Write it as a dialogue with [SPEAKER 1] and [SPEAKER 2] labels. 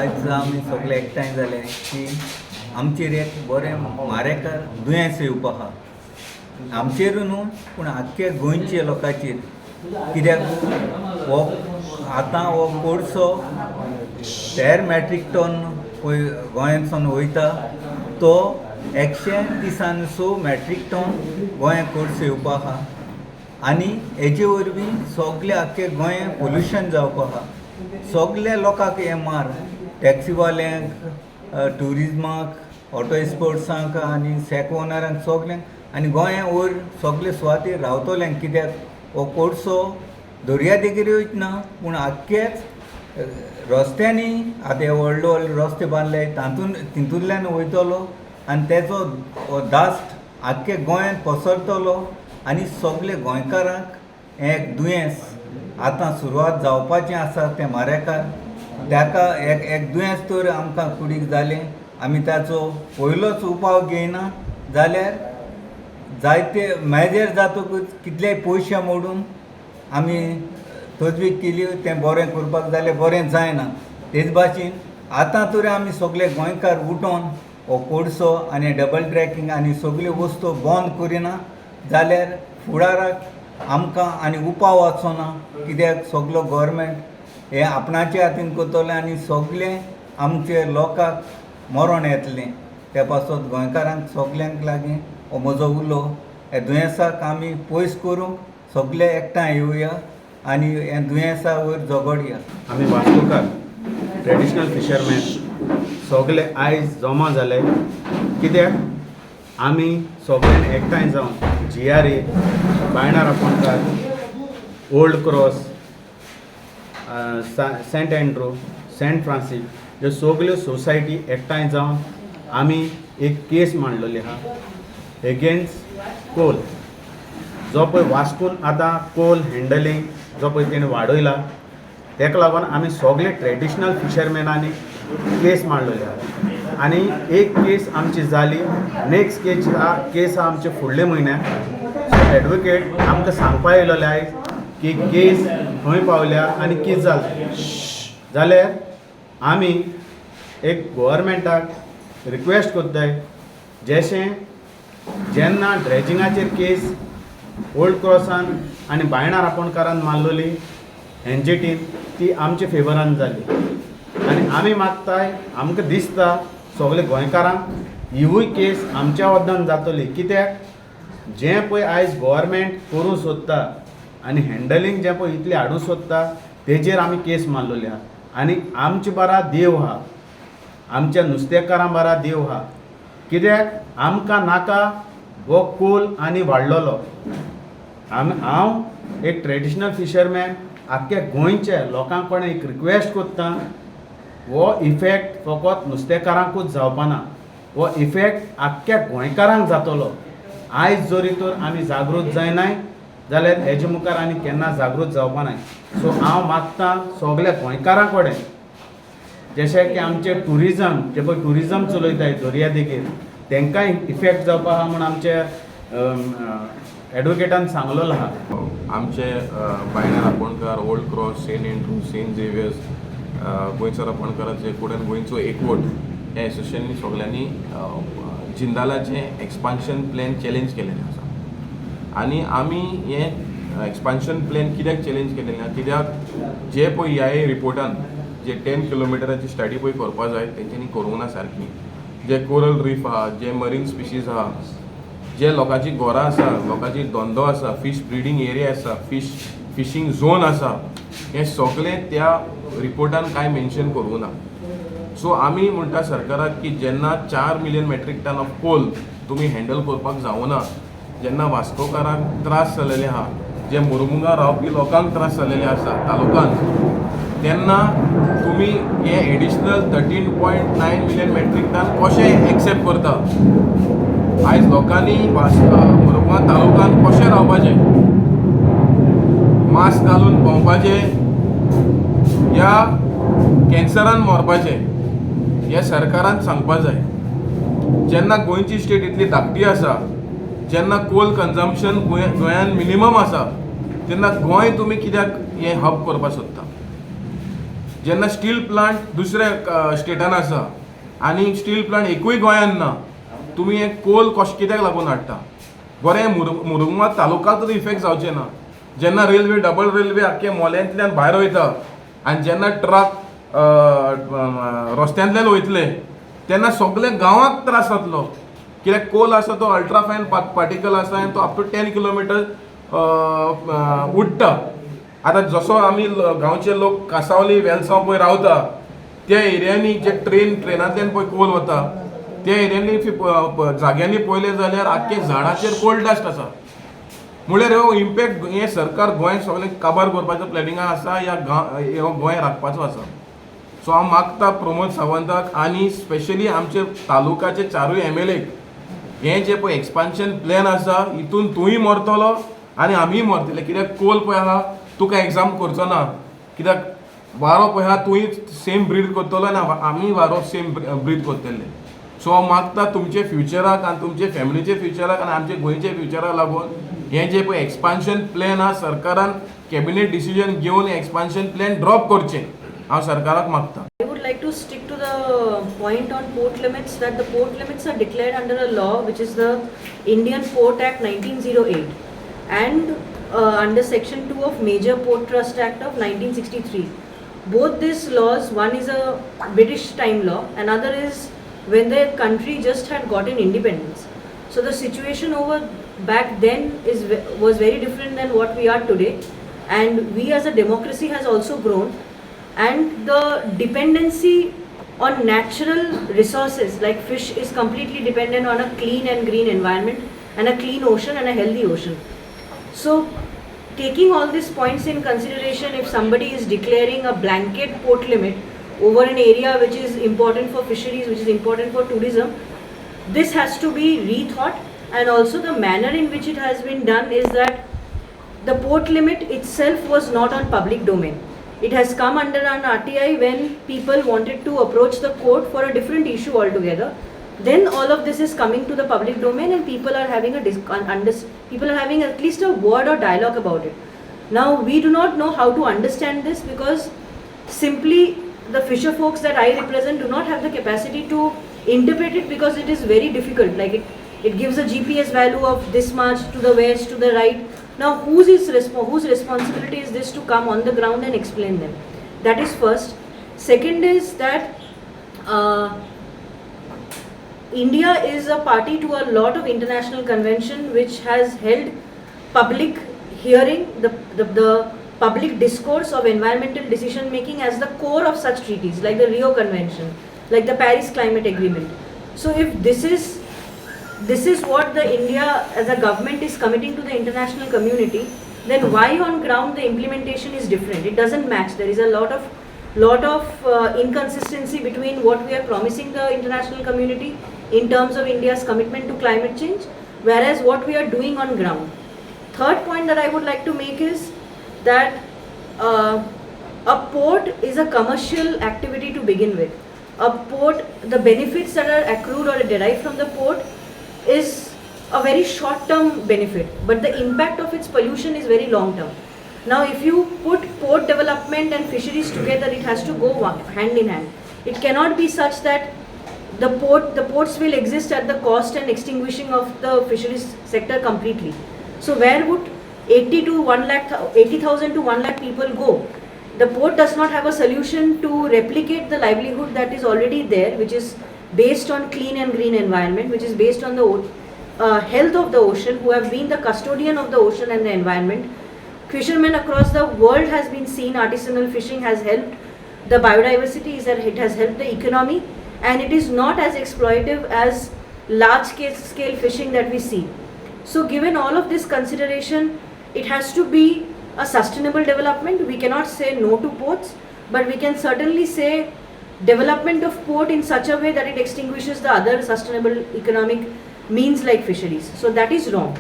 [SPEAKER 1] आयज आमी सगळे एकठांय जाले की आमचेर एक बरें मारेकार दुयेंस येवपा आहा. आमचेर न्हू पूण आख्खे गोंयचे लोकांचेर. कित्याक हो आतां हो कोळसो 13 मॅट्रीक टन पळय गोंयांतसून वयता, तो 130 6 मॅट्रीक टन गोंयांत कोळसो येवपा आहा आनी हेजे वरवीं सगळे आख्खे गोंय पोल्युशन जावपा आहा. सगल्या लोकांक हें मार, टॅक्सीवाल्यांक, ट्युरिजमाक, ऑटो स्पोर्ट्सांक आनी शॅक ओनरांक सगल्यांक आनी गोंया वयर सगळे सुवातेर रावतल्यांक. कित्याक हो कोळसो दर्या देगेर वयतना पूण आख्खेच रस्त्यांनी, आतां हे व्हडले व्हडले रस्ते बांदले तातूंत तितूंतल्यान वयतलो आनी तेजो हो डास्ट आख्खे गोंयांत पसरतलो आनी सगले गोंयकारांक हें एक दुयेंस आतां सुरवात जावपाचें आसा. तें मारेकार ताका एक एक दुयेंस तर आमकां कुडीक जालें, आमी ताचो पयलोच उपाव घेयना जाल्यार जायते मेजर जातकूच कितलेय पयशे मोडून आमी तजवीज केली तें बरें करपाक जाल्यार बरें जायना. तेच भाशेन आतां तर आमी सगले गोंयकार उठोन हो कोळसो आनी डबल ट्रॅकिंग आनी सगल्यो वस्तू बंद करिना जाल्यार फुडाराक आमकां आनी उपाव आसचो ना. कित्याक सगलो गोवोरमेंट हे आपणाचे हातीन करतले आनी सगलें आमचे लोकांक मरण येतलें. त्या पासत गोंयकारांक सगल्यांक लागीं हो म्हजो उलो, ह्या दुयेंसाक आमी पयस करूंक सगले एकठांय येवया आनी हे दुयेंसा वयर झगडया.
[SPEAKER 2] आमी वास्कोकार ट्रेडिशनल फिशरमॅन सगले आयज जमा जाले, कित्याक आमी सगळ्यांनी एकठांय जावन जीआरए, Baina रापोणकार, old cross, Saint Andrew, Saint Francis ह्यो सगल्यो सोसायटी एकठांय जावन आमी एक केस मांडलेली आहा एगेन्स्ट कोल. जो पळय वास्कोन आतां कोल हँडलिंग जो पळय तेणें वाडयला, तेका लागून आमी सगळे ट्रेडिशनल फिशरमॅनांनी केस मांडलेली आहा आनी एक केस आमची जाली. नेक्स्ट केस आहा, केस आहा आमचे फुडले म्हयन्याक. सो एडवोकेट आमकां सांगपा येयलोले आयज की केस खंय पावल्या आनी कितें जालें. जाल्यार आमी एक गोवोरमेंटाक रिक्वेस्ट करताय, जशें जेन्ना ड्रेजिंगाचेर केस ओल्ड क्रॉसान आनी बायणा रापोणकारान मारलोली एनजीटीन, ती आमचे फेवरान जाली आनी आमी मागताय, आमकां दिसता सगळे गोंयकारांक हिवूय केस आमच्या वद्दान जातली. कित्याक जें पळय आयज गोवोरमेंट करूंक सोदता आनी हँडलिंग जें पळय इतलें हाडूंक सोदता, तेजेर आमी केस मारलेली आहा. आनी आमचे बारा देव आहा, आमच्या नुस्तेकारां बारा देव आहा, कित्याक आमकां नाका हो कोल आनी वाडलेलो. आमी, हांव एक ट्रेडिशनल फिशरमॅन, आख्ख्या गोंयच्या लोकां कडेन एक रिक्वेस्ट करता, हो इफेक्ट फकत नुस्तेकारांकूच जावपाना, हो इफेक्ट आख्ख्या गोंयकारांक जातलो. आयज जरी तर आमी जागृत जायनाय जाल्यार हेजे मुखार आनी केन्ना जागृत जावपा नाय. सो हांव मागता सगल्या गोंयकारां कडेन, जशें की आमचें ट्युरिजम जे पळय ट्युरिजम चलयताय दर्या देगेर, तांकांय इफेक्ट जावपा आहा म्हूण आमचे एडवोकेटान सांगलेलो आहा.
[SPEAKER 3] आमचे Baina रापोणकार, old cross, Saint Andrew, Saint Xavier's, गोंयचो रापोणकाराचे कुडन गोंयचो एकवट ह्या एसोसिएशनांनी सगल्यांनी जिंदालाचें एक्सपान्शन प्लॅन चॅलेंज केलेलें आसा. आनी आमी हें एक्सपान्शन प्लॅन कित्याक चॅलेंज केलेलें आसा? कित्याक जे पळय ह्या रिपोर्टान जे 10 किलोमिटराची स्टडी पळय करपा जाय, तेंच्यांनी करूंक ना सारकी. जे कोरल रीफ आहा, जे मरीन स्पिशीज आहा, जे लोकांची घरां आसा, लोकांची धंदो आसा, फीश ब्रिडींग एरिया आसा, फिशींग झोन आसा, हें सगळें त्या रिपोर्टान कांय मेन्शन करूंक ना. सो आमी म्हणटा सरकाराक की जेन्ना 4 million metric ton of coal तुमी हँडल करपाक जावना, जेन्ना वास्कोकारांक त्रास जालेले आहा, जे मुरमुगा रावपी लोकांक त्रास जालेले आसा तालुकान, तेन्ना तुमी हे additional 13.9 million metric ton कशें एक्सेप्ट करता? आयज लोकांनी मुरमुगा तालुकान कशें रावपाचें? मास्क घालून भोंवपाचें या कॅन्सरान मरपाचें, हें सरकारान सांगपा जाय. जेन्ना गोंयची स्टेट इतली धाकटी आसा, जेन्ना कोल कन्जम्पशन गोंयान मिनिमम आसा, तेन्ना गोंय तुमी कित्याक हें हब करपाक सोदता? जेन्ना स्टील प्लांट दुसऱ्या स्टेटान आसा आनी स्टील प्लांट एकूय गोंयान ना, तुमी हे कोल कशें कित्याक लागून हाडटा? बरें, मुरुगमा तालुका तर इफेक्ट जावचें ना. जेन्ना रेल्वे, डबल रेल्वे आख्खे मोल्यांतल्यान भायर वयता आनी जेन्ना ट्रक रस्त्यांतल्यान वयतले तेन्ना सगळे गांवाक त्रास जातलो, कित्याक कोल आसा तो अल्ट्राफायन पार्टिकल आसा आनी तो अप टू 10 किलोमिटर उडटा. आतां जसो आमी गांवचे लोक कासावली वेलसांव पळय रावता, त्या एरियांनी जे ट्रेनांतल्यान पळय कोल वता त्या एरियांनी जाग्यांनी पळयलें जाल्यार आख्खे झाडाचेर कोल डस्ट आसा. म्हणल्यार हो इम्पॅक्ट हें सरकार गोंय सगळें काबार करपाचो प्लॅनिंगान आसा या गांव हो गोंय राखपाचो आसा. सो हांव मागता प्रमोद सावंताक आनी स्पेशली आमचे तालुकाचे चारूय एमएलएक, हें जें पळय एक्सपान्शन प्लॅन आसा हितून तूंय मरतलो आनी आमीय मरतले, कित्याक कोल पळय आहा तुका एग्जाम करचो ना, कित्याक वारो पळय आहा तूंय सेम ब्रीद करतलो आनी आमीय वारो सेम ब्रीद करतले. सो हांव मागता तुमचे फ्युचराक आनी तुमचे फॅमिलीचे फ्युचराक आनी आमचे गोंयचे फ्युचराक लागून हें जें पळय एक्सपान्शन प्लॅन आहा, सरकारान कॅबिनेट डिसिजन घेवन एक्सपान्शन प्लॅन ड्रॉप करचें, हांव सरकाराक मागता.
[SPEAKER 4] I would like to stick to the point on port limits, that the port limits are declared under a law which is the Indian Port Act 1908 and under section 2 of Major Port Trust Act of 1963. Both these laws, one is a British time law, another is when the country just had gotten independence. So the situation over back then is was very different than what we are today, and we as a democracy has also grown, and the dependency on natural resources like fish is completely dependent on a clean and green environment and a clean ocean and a healthy ocean. So taking all these points in consideration, if somebody is declaring a blanket port limit over an area which is important for fisheries, which is important for tourism, this has to be rethought. And also the manner in which it has been done is that the port limit itself was not on public domain. It has come under an RTI when people wanted to approach the court for a different issue altogether. Then all of this is coming to the public domain and people are having a people are having at least a word or dialogue about it. Now we do not know how to understand this, because simply the fisher folks that I represent do not have the capacity to interpret it, because it is very difficult. Like it gives a GPS value of this much to the west, to the right. Now whose responsibility is this to come on the ground and explain them? That is first. Second is that India is a party to a lot of international convention which has held public hearing, the public discourse of environmental decision making as the core of such treaties, like the Rio Convention, like the Paris Climate Agreement. So if this is what the India as a government is committing to the international community, then why on ground the implementation is different? It doesn't match. There is a lot of inconsistency between what we are promising the international community in terms of India's commitment to climate change, whereas what we are doing on ground. Third point that I would like to make is that a port is a commercial activity to begin with. A port, the benefits that are accrued or derived from the port is a very short term benefit, but the impact of its pollution is very long term. Now, if you put port development and fisheries together, it has to go hand in hand. It cannot be such that the ports will exist at the cost and extinguishing of the fisheries sector completely. So where would 80 to 1 lakh, 80,000 to 1 lakh people go? The port does not have a solution to replicate the livelihood that is already there, which is based on clean and green environment, which is based on the health of the ocean, who have been the custodian of the ocean and the environment. Fishermen across the world has been seen, artisanal fishing has helped the biodiversity, is that it has helped the economy, and it is not as exploitative as large scale fishing that we see. So given all of this consideration, it has to be a sustainable development. We cannot say no to ports, but we can certainly say development of port in such a way that it extinguishes the other sustainable economic means like fisheries. So that is wrong.